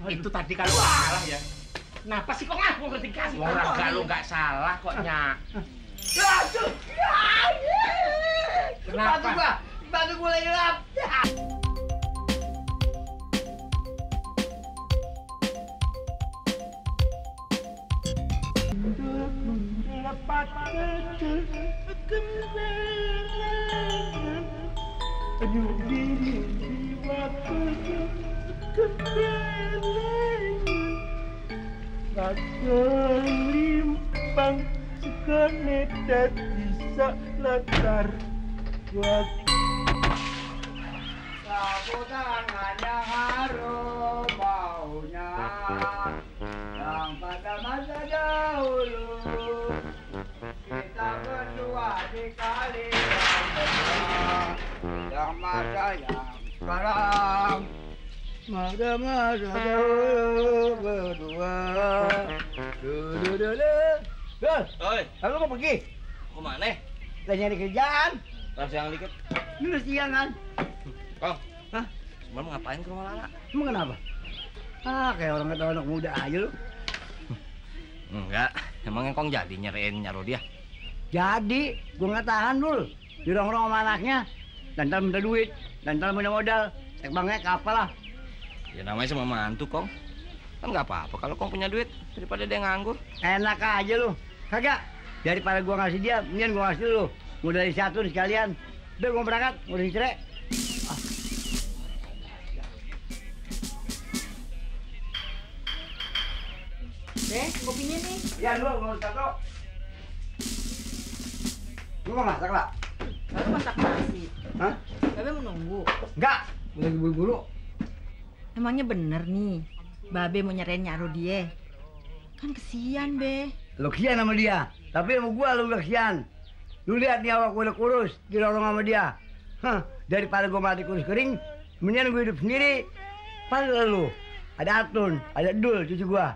Itu tadi kalau salah ya. Kenapa sih kok ngaku ngerti kasih? Orang kalau nggak salah kok nyak. Aduh. Kenapa? Batu gua lagi gelap. Limpang sekali dan bisa latar buat Sapu tangan yang harum baunya yang pada masa dahulu kita berdua di kali yang masa yang sekarang masa dahulu berdua dulu. Oi, Aku mau pergi. kemana? Kita nyari kerjaan. Terus yang dikit. Ini udah siang kan? Kong, Hah? semalam ngapain ke rumah Lala? Emang kenapa? Kayak orang kata anak muda aja lu. Enggak, emangnya Kong jadi nyariin nyaru dia? Jadi, gua nggak tahan dulu. Dirong-rong sama anaknya. Dan ntar minta duit. Dan ntar punya modal. Tekbangnya kapal lah. Ya namanya sama mantu, Kong. Kan nggak apa-apa kalau Kong punya duit daripada dia nganggur. Enak aja lu. Kagak. Daripada gua ngasih dia, mendingan gua ngasih lu. Modal satu sekalian. Udah gua berangkat. Udah dicerai. Kopinya nih. Ya lu mau satu. Lu mau masak lah? Baru masak nasi. Hah? Babe mau nunggu. Enggak. Gua lagi buru-buru. Emangnya bener nih, Babe mau nyerain nyaru dia. Kan kesian, Be. Lu kesian sama dia. Tapi sama gua lu gak kesian. Lu lihat nih awak gua udah kurus. Dirorong sama dia. Hah, daripada gua mati kurus kering, mendingan gua hidup sendiri. Padahal lu ada Atun, ada Dul cucu gua.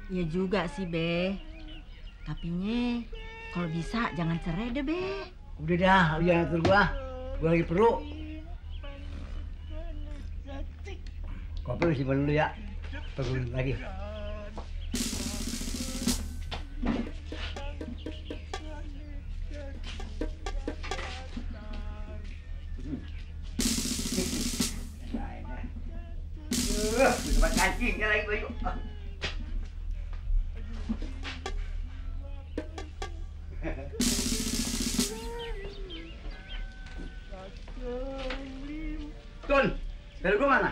Iya juga sih, Be. Tapi kalau bisa jangan cerai deh, Be. Udah dah, lu jangan atur gua. Gua lagi perlu. Kopi lu simpan dulu ya. Tunggu lagi. Tempat kancing kan lagi baju. Tun, dari gua mana?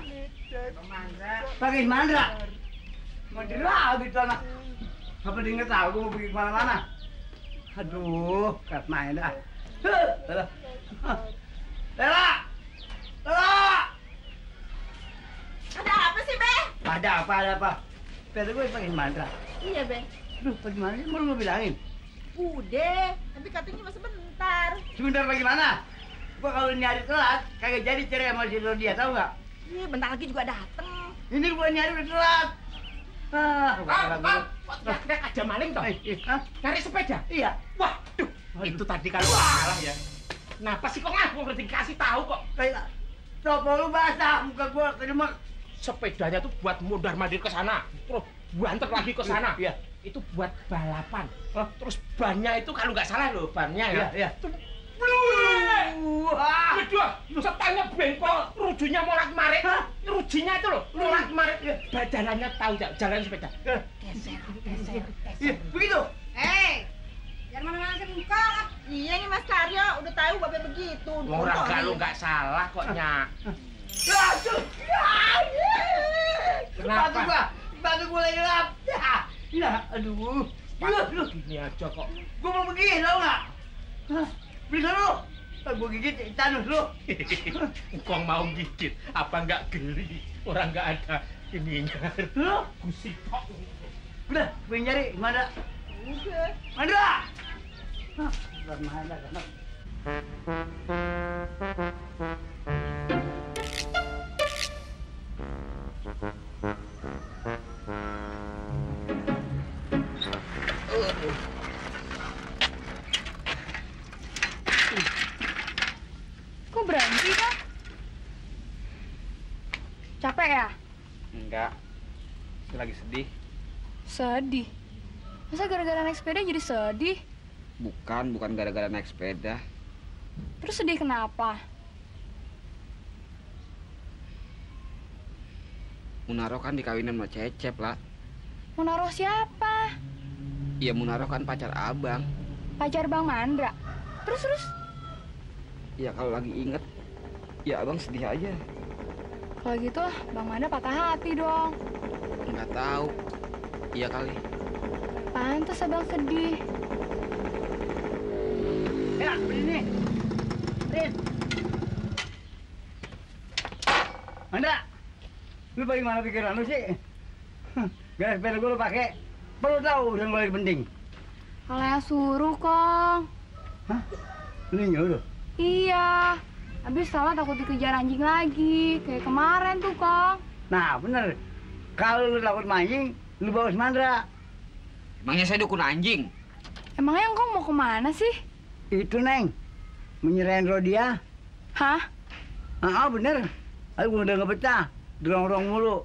Pakai Mandra. Mandra gitu anak. Apa dia nggak tahu gua mau pergi kemana-mana? Aduh, kat main dah. Lela, Lela, Ada apa sih, Be? ada apa? Kata gue pakai Mandra. Iya, Be. Aduh, bagaimana sih? Mau bilangin? Udah, tapi katanya masih bentar. Sebentar bagaimana? Gua kalau nyari telat, kagak jadi cerai sama si Rodia, tahu nggak? Iya, bentar lagi juga dateng. Ini gua nyari udah telat. Teriak aja maling toh. Cari sepeda. Iya. Waduh, itu tadi kalau salah ya. Kenapa sih kok ngaku ngerti kasih tahu kok? Kayak coba lu basah muka gua ke rumah. Sepedanya tuh buat mundar mandir ke sana, terus banter lagi ke sana. Iya. Itu buat balapan. Terus bannya itu kalau nggak salah loh, bannya ya. Iya. Wah, setangnya bengkok, rujunya molat-marit. Rujinya itu loh, molat-marit. Jalannya tahu jalan sepeda. Geser. Iya, begitu. Jangan mana-mana sih muka. Iya nih Mas Karyo, udah tahu Babe begitu. Orang kalau nggak salah kok nyak. Aduh. Kenapa? Batu gua lagi gelap. Ya, aduh. Lu Gini aja kok. gua mau pergi, tahu nggak? Bisa lu. Gua gigit tanus lu. Kong mau gigit, apa nggak geli? Orang nggak ada ininya. Lu? Gusik kok. Udah, gue nyari Mandra. Udah. Mandra. Bukan Mandra, kan? Kok berhenti, Kak? Capek ya? Enggak. Saya lagi sedih. Sedih? Masa gara-gara naik sepeda jadi sedih? Bukan gara-gara naik sepeda. Terus sedih kenapa? Munaro kan dikawinin sama Cecep lah. Munaro siapa? Iya, Munaro kan pacar abang. Pacar Bang Mandra. Terus? Ya kalau lagi inget, ya abang sedih aja. Kalau gitu Bang Mandra patah hati dong. Nggak tahu. Iya kali. Pantes abang sedih. Ya, begini. Rin. Mandra, lu bagaimana pikiran lu sih? Gas sepeda gue lu pakai, perlu tahu urusan gue lagi penting. Kalau yang suruh, Kong. Hah? Lu nyuruh? Iya. Habis salah takut dikejar anjing lagi. Kayak kemarin tuh, Kong. Nah, bener. Kalau lu takut mancing, lu bawa si Mandra. Emangnya saya dukun anjing? Emangnya Kong mau kemana sih? Itu, Neng. Menyerahin Rodia. Hah? Bener. Aku udah nggak betah. Dorong-dorong mulu.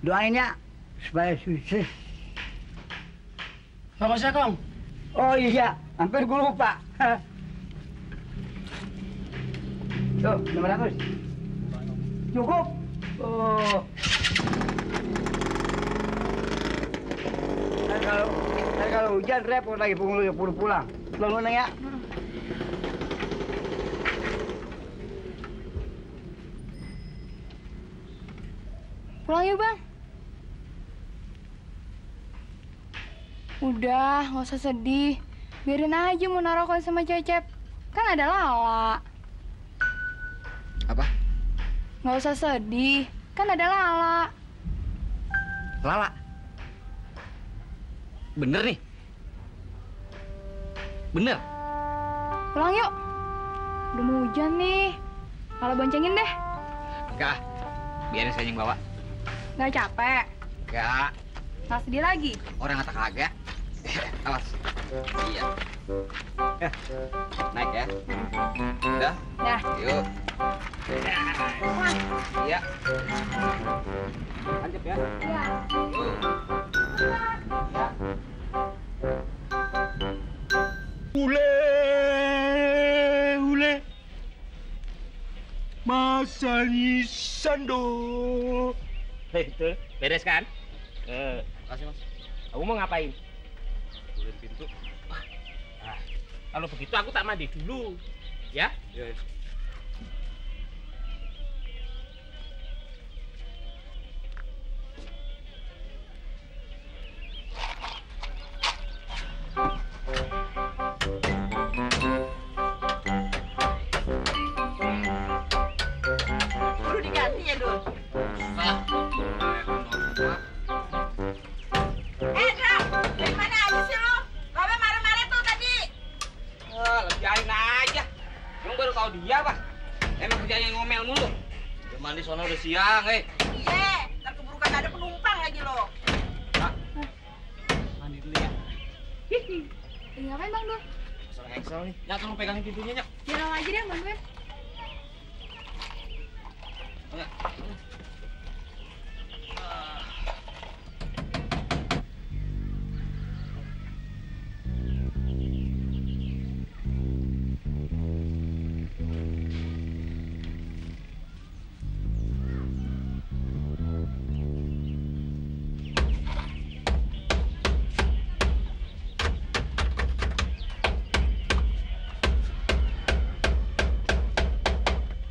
Doain ya, supaya sukses. Makasih, Kong. Oh iya, hampir gue lupa. Tuh, 500. Cukup. Oh. Ntar kalau hujan repot lagi pulang. Pulang Neng ya. Pulang yuk, Bang. Udah, nggak usah sedih. Biarin aja mau naruh sama Cecep. Kan ada Lala. Apa? Nggak usah sedih. Kan ada Lala. Lala. Bener nih. Bener. Pulang yuk. Udah mau hujan nih. Lala boncengin deh. Enggak. Biarin saya yang bawa. Nggak capek. Enggak. Nggak sedih lagi. Orang kata kagak. Awas. Iya. Naik ya. Udah. Ya. Yuk. Iya. Lanjut ya. Ya. Yuk. Ya. Ule. Masani Sando. Itu beres kan? Makasih mas. Kamu mau ngapain? Tutup pintu. Nah, kalau begitu aku tak mandi dulu, ya? Iya. Perlu diganti ya, Dul? Dra, dari mana aja sih lo? Babe marah-marah tuh tadi. Lebihain aja. Emang baru tahu dia, Pak? Emang kerjanya ngomel mulu. Udah mandi sono udah siang, Iya, ntar keburu kagak ada penumpang lagi lo. Pak, mandi dulu ya. Ini ngapain, Bang Dul? Pasang Excel nih. Nyak, tolong pegangin pintunya, Nyak. Biar Lala aja deh, bantuin. Nyak.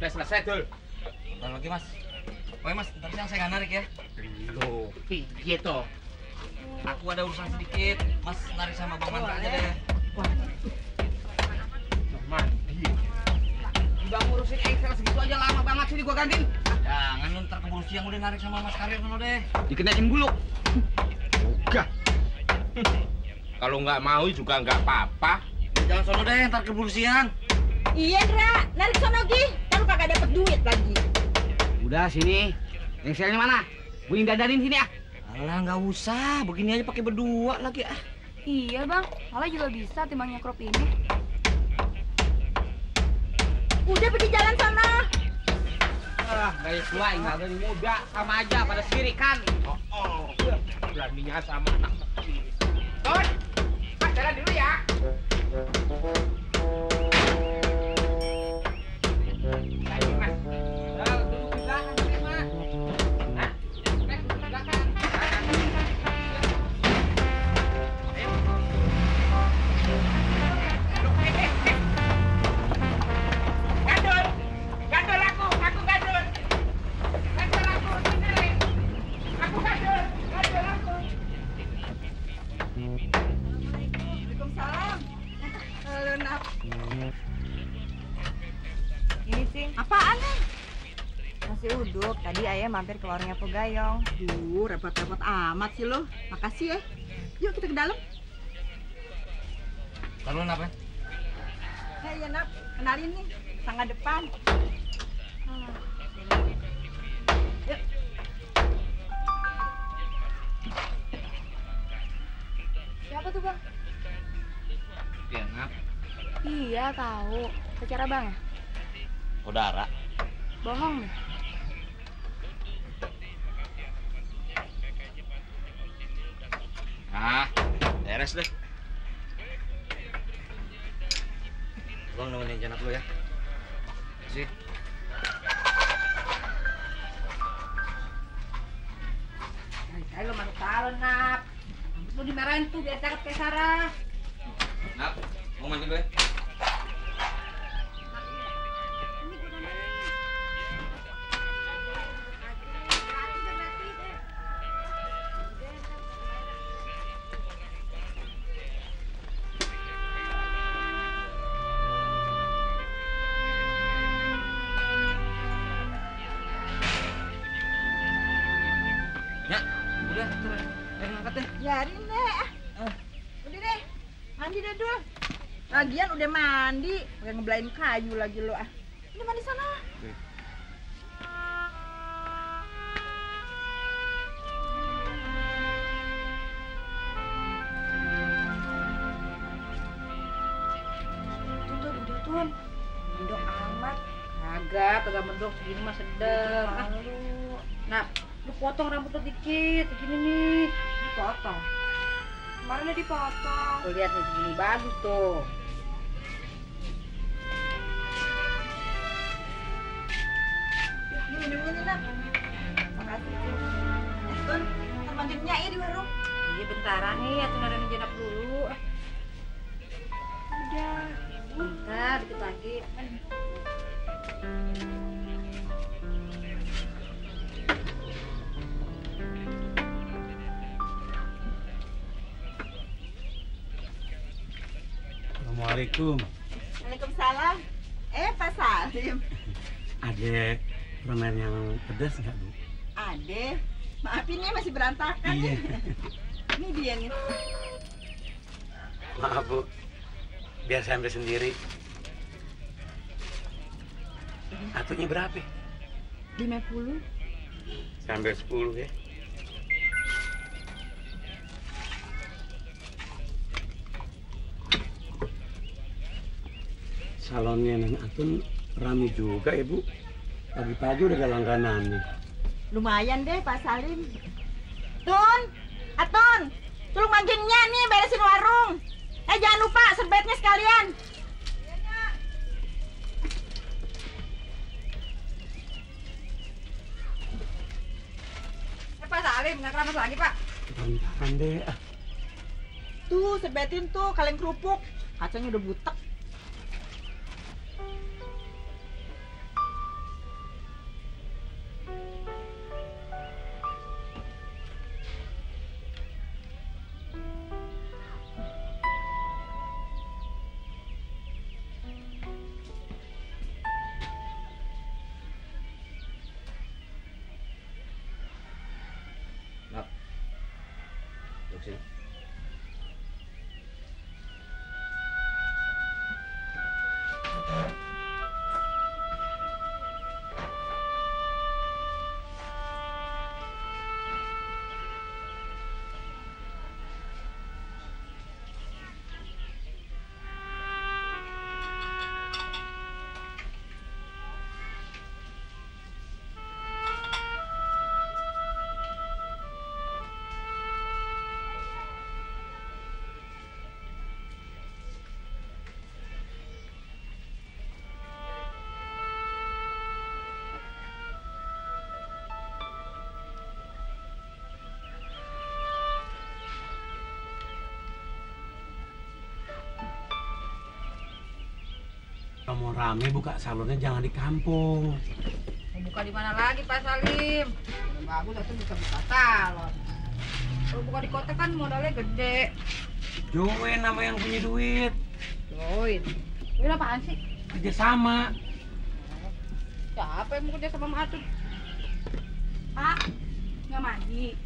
Udah selesai, Dul. Bentar lagi, Mas. Oke, Mas, ntar siang saya nggak narik ya. Loh, piye toh? Aku ada urusan sedikit. Mas narik sama Bang Mandra aja deh. Mandi. Udah ngurusin Excel segitu aja lama banget sih gua gantiin. Jangan lu ntar keburu siang udah narik sama Mas Karir sono deh. Dikenain buluk. Udah. Kalau nggak mau juga nggak apa-apa. Jangan sono deh, ntar keburu siang. Iya, Dra. Narik sono, Gi. Ntar lu kagak dapet duit lagi. Udah sini. Excelnya mana? Gue dadarin sini ah. Alah, nggak usah. Begini aja pakai berdua lagi ah. Iya, Bang. Lala juga bisa timbang nyekrop ini. Udah pergi jalan sono. gaya tua enggak dari muda sama aja pada sirik kan. Beraninya sama anak kecil. Ton, Mas jalan dulu ya. Ayo Mas. Duduk di belakang sini Mas. Nah, duduk di belakang. Ayo. Gandul, gandul aku gandul. Gandul aku sendiri. Aku gandul aku. Waalaikumsalam. Halo, Nap. Ini sih. Apaan nih? Nasi uduk. Tadi ayah mampir ke warungnya Pogayong. Duh, repot-repot amat sih lo. Makasih ya. Yuk kita ke dalam. Kalau apa? Iya, Nap. Kenalin nih. Tangga depan. Yuk. Siapa tuh bang? Ya, Nap. Iya tahu. Pacar abang ya? Saudara. Bohong nih. Ah, beres deh. Bang nemenin Janak dulu ya. Sih. Saya lo mana tahu, Nap. Lu dimarahin tuh biar cakep kayak Sarah. Nap, mau mandi dulu ya? Ya, udah, ngangkat deh. Biarin deh. Udah deh. Mandi deh dulu. Lagian udah mandi, pakai ngebelain kayu lagi lo ah. Udah mandi sana. Tun, udah Tun. Mendok amat. Kagak mendok segini mah sedang. Malu. Nah, lu potong rambut lu dikit, begini nih. Dipotong. Kemarin udah dipotong. Tuh lihat nih segini bagus tuh. Ini minumnya nih, Nak. Makasih. Tun, ntar manggilnya ya di warung. Iya bentaran nih, aku narain jenap dulu. Udah. Bentar, dikit lagi. Assalamualaikum. Waalaikumsalam. Pak Salim. Ada permen yang pedas nggak, Bu? Ade, maafin ya masih berantakan. Iya. Ini dia nih. Maaf, Bu. Biar saya ambil sendiri. Atunya berapa? 50. Saya ambil 10 ya. Salonnya Neng Atun rame juga ya, Bu. Pagi-pagi udah gak langganannya. Lumayan deh Pak Salim. Tun, Atun, tolong manggilnya nih beresin warung. Jangan lupa serbetnya sekalian. Pak Salim, nggak keramas lagi Pak. Bentaran deh. Tuh, serbetin tuh kaleng kerupuk. Kacanya udah butek. Nap. Duduk sini. mau rame buka salonnya jangan di kampung. Mau buka di mana lagi Pak Salim? Yang bagus itu bisa buka salon. Kalau buka di kota kan modalnya gede. Join nama yang punya duit. Join. Join apaan sih? Kerja sama. Siapa yang mau kerja sama Atut? Pak, nggak mandi.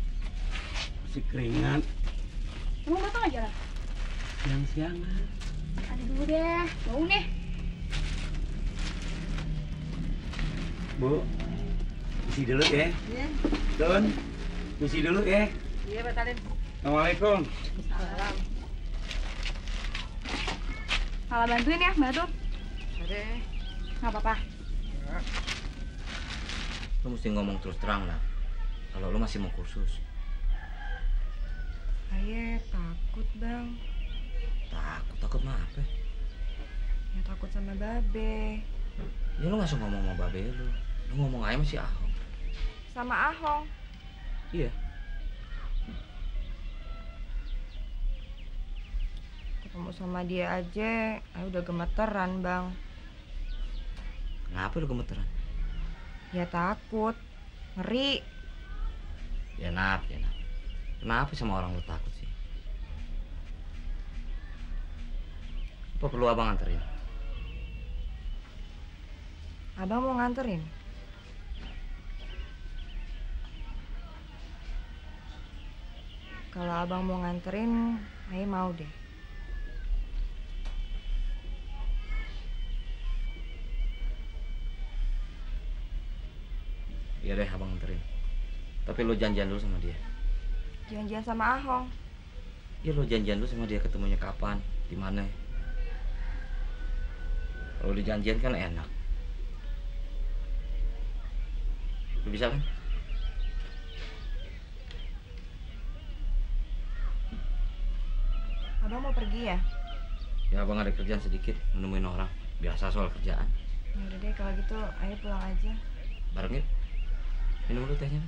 Si keringat. Emang bapak nggak jalan? Siang-siangan. Ada dulu deh, bau nih. Bu, isi dulu ya. Iya. Don, isi dulu ya. Iya Pak Salim. Assalamualaikum. Salam. Salah bantuin ya, Mbak Tut. Ada. Nggak apa-apa. Lu mesti ngomong terus terang lah. Kalau lu masih mau kursus. Ayah takut bang. Takut mah apa? Ya takut sama babe. Ya lu langsung ngomong sama babe lu. Lu ngomong aja masih Ahong. Sama Ahong. Iya. Ketemu sama dia aja, ayah udah gemeteran bang. Kenapa lu gemeteran? Ya takut, ngeri. Ya nap. Kenapa sama orang lu takut sih? Apa perlu abang anterin? Abang mau nganterin? Kalau abang mau nganterin, ayah mau deh. Iya deh abang anterin. Tapi lu janjian dulu sama dia. Janjian sama Ahong. Ya lu janjian dulu sama dia ketemunya kapan, di mana. Kalau dijanjian kan enak. Lu bisa kan? Abang mau pergi ya? Ya abang ada kerjaan sedikit, menemuin orang. Biasa soal kerjaan. Ya udah deh kalau gitu, ayah pulang aja. Bareng yuk. Minum dulu tehnya.